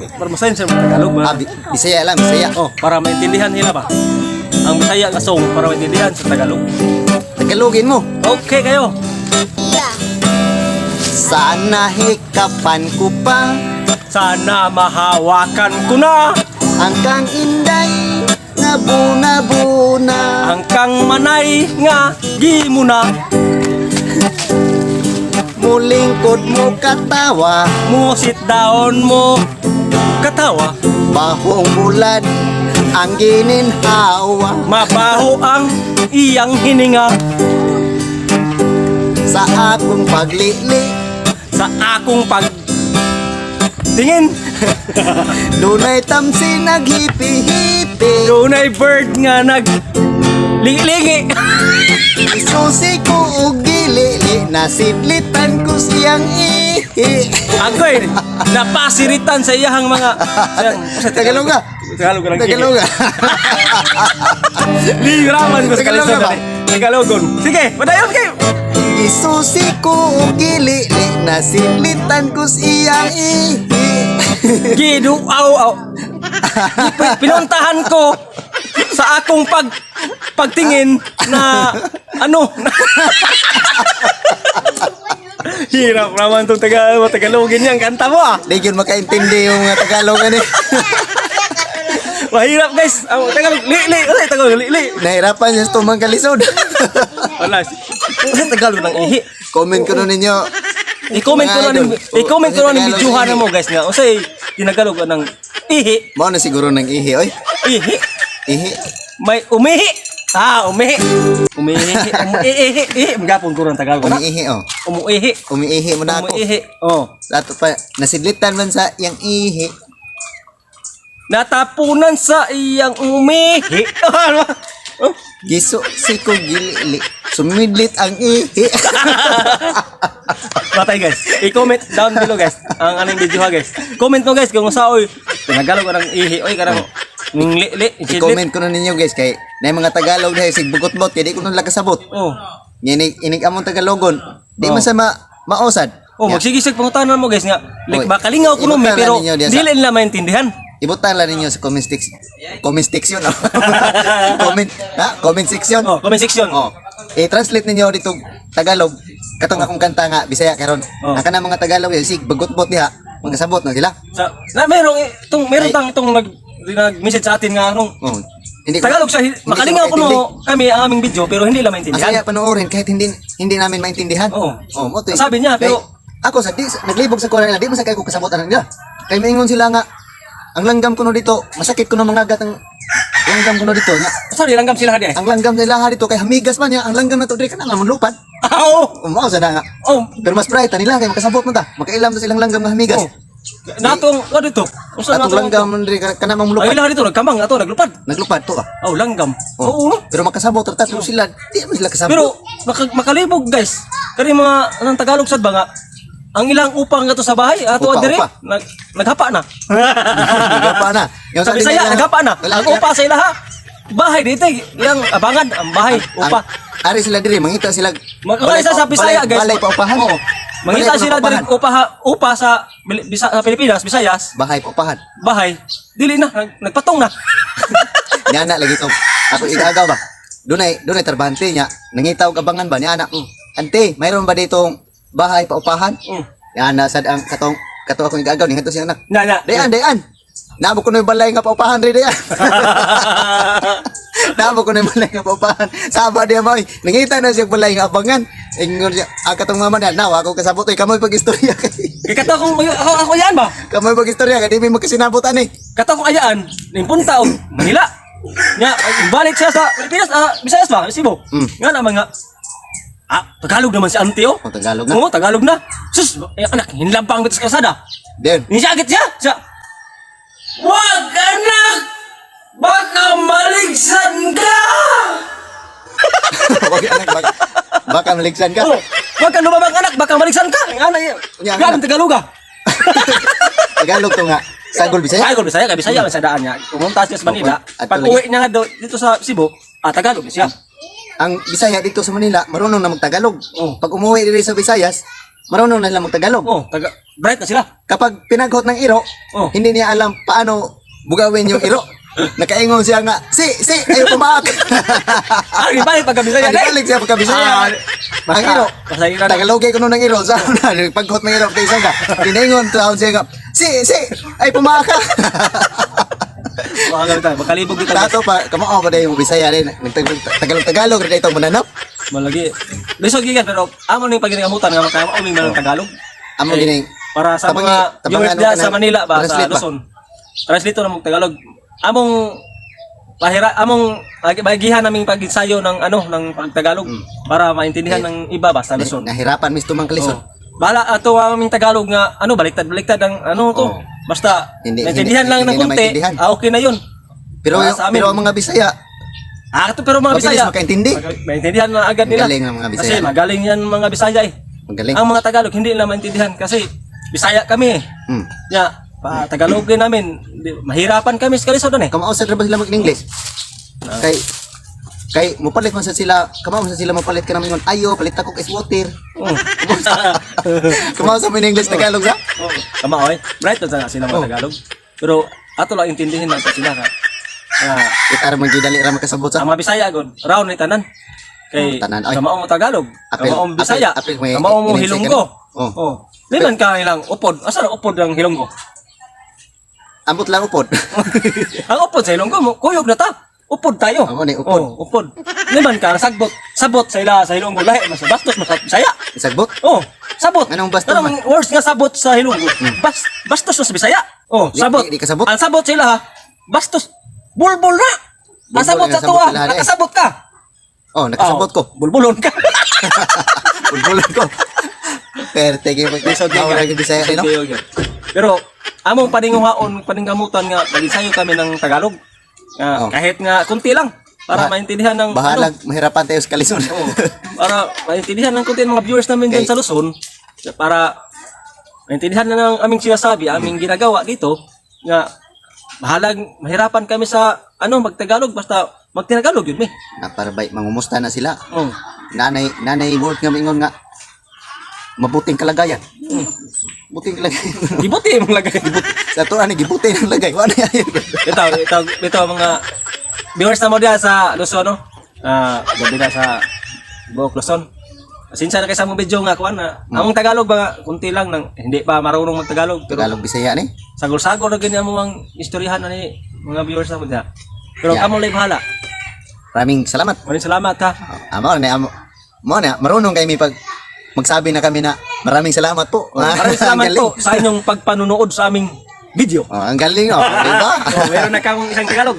Para masayin sa Tagalog ba? Ah, Bisaya lang, Bisaya. Oh, para maintindihan nila ba? Ang Bisaya nga song para maintindihan sa Tagalog. Tagalogin mo. Okay kayo. Sana hikapan ko pa Sana mahawakan ko na ang kang inday nga buna-buna. Ang kang manay nga gimuna. Mulingkod mo katawa, Mo sit down mo katawa. Bahong bulad ang gininhawa. Mabaho ang iyang hininga. Sa akong paglili, Sa akong pag tingin. Dunay tamsi naghipi-hipi. Dunay bird nga nag lingi. Isusi ko og gilili, nasidlitan ko siyang ihi. Agoy, napasiritan sa iyahang mga sa Tagalog ka. Tagalog ka lang. Tagalog ka. Liraman ko sa Tagalog ka kalisod ba? dali. Tagalogon. Sige, padayon kayo. Isusi ko og gilili, nasidlitan ko siyang ihi. Giduaw aw. Pinuntahan ko sa akong pagtingin na ano. Hirap naman itong Tagalogin niyang kanta mo ah. Di yun makaintindi yung mga Tagalog ani. Mahirap, guys. Ang Tagalog, li li, ano yung Tagalog, li li. Nahirapan siya sa tumang kalisod. Wala. Sa Tagalog ng ihi. Comment ko nun ninyo. I-comment ko Mga na ning idol. I-comment ko na ning Tagalog videohan ihi. mo, guys, nga. Unsay tinagalog ng ihi? Mao na siguro ng ihi, oy. Ihi. Ihi. May umihi. Ah, umihi. Umihi, umiihi, ihi. Magapon ko rin Tagalog na. Umiihi, oh. Umuihi. Umiihi mo na ako. Umuihi. Oh. Sa ato pa, nasidlitan man sa iyang ihi. Natapunan sa iyang umihi. Ano? Oh. Giso si ko gilili. Sumidlit ang ihi. Patay, guys. I-comment down below, guys. Ang anong video ha, guys. Comment mo, guys, kung sa oy Tagalog ka ng ihi oy karang ning li li. I-comment ko na ninyo, guys, kay na mga Tagalog dahil sig bugot-bot kay di ko nun kasabot. Oh. Inig inig among Tagalogon. Di Oh. man sa maosad. Oh, magsige sig pangutanan mo, guys, nga like Oy, makalingaw ko ibutang mi na pero ninyo diyan sa- dili nila maintindihan. Ibutang lang ninyo sa comment section. Comment section. Oh. Comment, ha? Comment section. Oh, comment section. Oh. I-translate ninyo dito Tagalog katong akong kanta nga Bisaya karon. Oh. Ang kanang mga Tagalog eh, sig bagot-bot diha. Magkasabot na sila. Sa na merong itong meron Ay. tang itong nag-message sa atin nga anong Oh. Hindi Tagalog siya, hindi makalingaw ko ko no makaintindi. kami ang aming video pero hindi lang Ang maintindihan. saya panoorin kahit hindi hindi namin maintindihan. Oo. Oh, mo to. eh. Sabi niya, pero- Kay, ako sa di naglibog sa kuha nila, di man sa kay ko kasabotan nila. Kay maingon sila nga ang langgam ko no dito, masakit ko no mangagat ang langgam ko no dito. Nga, Sorry, langgam sila hadi. ang langgam nila ha dito kay hamigas man niya, ang langgam na to diri kana nga lupad. Oo. Umao sa na nga. Oh, Pero mas bright nila kay makasabot man ta. Makailam ta silang langgam nga hamigas. oh. Natong ano dito? Usa Atong langgam man diri kana mang Ay lupad. ilaha dito nagkamang ato naglupad. Naglupad to ah. Oh, langgam. Oh. Oo. No? Pero makasabot ra tatlo sila. Di man sila kasabot. Pero makalibog, guys. Kani mga anong Tagalog sad ba nga ang ilang upang nga to sa bahay ato Upa, diri upa. Naghapa na. Naghapa na. Yung Sa sa Bisaya nila- naghapa na. Wala, Ang upa sa ilaha bahay dito ilang abangan ang bahay upa. Ari sila diri mangita sila. Magkakaisa sa Bisaya, guys. Balay paupahan. Oo. Mangita Balay sila diri paupahan. upa upa sa sa Pilipinas, Visayas, Bahay paupahan. bahay dili na nagpatong na. Niya na lagi to. Ako igagaw ba. Dunay dunay trabahante niya. Nangita og abangan ba niya ana. Ante, mayroon ba ditong bahay paupahan? Niya na sad ang katong kato akong igagaw ni ngadto siya anak. Na na. Dayan, dayan. Namo ko na yung balay nga paupahan rin dayan. Namo ko na yung balay nga paupahan. Saba diya mo. Nangita na siya balay nga abangan. Ingon siya, ang katong mama niya, naw, ako kasabot oy kamoy pag-istorya kay. Kay kato akong ako ayaan ba? Kamoy pag-istorya kay di may magkasinabot ani. Kato akong ayaan nimpunta og Manila. Nya balik siya sa Pilipinas, ah, Visayas ba? Cebu. Nga naman nga. Ah, Tagalog naman si auntie oh. Oh, Tagalog na. Oo, Tagalog na. Sus, eh, anak, hinlampang sa kalsada. Then, Nisakit siya. Siya. Wag, anak! Baka maligsan ka! wag anak, baka maligsan ka. Oh, wag ka lumabang, anak, baka maligsan ka. Ang anak, Unya, grabe anak. Tagalog ah. Tagalog to nga. Sagol Bisaya. Tagalog Bisaya, kay Bisaya man sa daan niya. Pumunta siya sa Manila. At Pag uwi niya nga dito sa Cebu, ah, Tagalog siya. Ang Bisaya dito sa Manila, marunong na magtagalog. Oh. Pag umuwi diri sa Visayas, Marunong na sila magtagalog. Oh, taga bright na sila. Kapag pinaghot ng iro, hindi niya alam paano bugawin yung iro. Nakaingon siya nga, si, si, ayaw pumaak. Ah, di balik pagka Bisaya. Ang balik siya pagka Bisaya. Ah, Ang iro. Basta ira na. Tagalog ko nun ng iro. Sa paghot ng iro, kaysa ka. Pinaingon, taon siya nga, si, si, ay pumaak ka. Mga ganito, makalibog dito. Tato pa, kamao pa dahil yung Bisaya rin. Tagalog-Tagalog rin ito mananap. Malagi. Lisod gigan pero amo ning paginamutan nga makaya mo ng Tagalog. Amo Eh, gining para sa mga tabangi viewers ano diya ka sa ng Manila ba sa translate ba? Luzon. Translate na mong Tagalog. Among pahira among bagihan naming pag-ensayo ng ano ng pagtagalog para maintindihan ng iba ba sa Luzon. Nahirapan mis tumang kalisod. Oh. Bahala ato aming Tagalog nga ano baliktad-baliktad ang ano to. Oh. Basta Hindi maintindihan lang ng hindi na konti. maintindihan. Ah, okay na 'yun. Pero Para sa amin. pero ang mga Bisaya, Ah, ito pero mga mabilis Bisaya. makaintindi. Maintindihan na agad nila. Magaling ang mga Bisaya. Kasi magaling yan mga Bisaya eh. Magaling. Ang mga Tagalog hindi nila maintindihan kasi Bisaya kami eh. Ya, pa Tagalogin namin, mahirapan kami sa kalisod eh. Kamao sa ba sila mag-English? Kay kay mopalit man sa sila, kamao sa sila mopalit ka namin ayo, palit ako kay water. Oh. Kamao sa mga English Tagalog sa? Oh, tama oy. Bright na sila mga Tagalog. Pero ato lang intindihin natin sila ka. Ah, Itar man gyud dali ra makasabot sa. ang mga Bisaya god, round ni tanan. Kay Oh, tanan, oy. kamao mo Tagalog, kamao mo Bisaya, apil, may kamao mo ininsay ka Hilonggo. na. Oh. Oh. Liman ka ilang upod. Asa na upod ang Hilonggo? Ambot lang upod. Ang upod sa Ilonggo mo, kuyog na ta. Upod tayo. Amo ni, upod. Oh, upod. Liman ka sagbot, sabot sa ila sa Ilonggo lahi mas bastos mas Bisaya. Sagbot. Oh, sabot. Anong bastos Anong words nga sabot sa Ilonggo? Bastos na sa Bisaya. Oh, sabot. Di ka sabot? Ang sabot sila ha. Bastos. Bulbul na. Ang Bulbul sabot nga, sa sabot tuwa. sila, eh. Nakasabot ka. Oh, nakasabot Oh, ko. Bulbulon ka. Bulbulan ko. Perte kayo pag Lisod Tao gyud. ra gyud Bisaya Lisod no. kayo gyud. Pero among paninguhaon, paningkamutan nga nag-ensayo kami ng Tagalog. Nga, kahit nga kunti lang para maintindihan ng ano, Bahalag mahirapan tayo sa kalisod. Oo. Para maintindihan ng kunti ng mga viewers namin dyan sa Luzon, para maintindihan na ng aming sinasabi, aming ginagawa dito, nga bahalag mahirapan kami sa ano magtagalog basta magtinagalog yun mi. Na para bay mangumusta na sila. Oh. Nanay nanay word nga mingon nga mabuting kalagayan. Buting kalagayan. Gibuti mong lagay. Sa to ani gibuti ng lagay. Wala na yun. Ito, ito, ito mga viewers na mo diyan sa Luzon, no? Ah, gabi na sa buok Luzon. Pasensya na kayo sa among video nga kuan na. Among Tagalog ba nga, kunti lang nang hindi pa marunong magtagalog pero Tagalog Bisaya ni. sagol-sagol na ganyan mo ang istoryahan na ni mga viewers na mo diha. Pero Yeah. among live hala. Maraming salamat. Maraming salamat ha. Amo na amo. Mo na marunong kami pag magsabi na kami na maraming salamat po. Maraming Ang salamat galing. po sa inyong pagpanunood sa aming video. Oh, ang galing oh, di ba? Oh, meron na kamong isang Tagalog.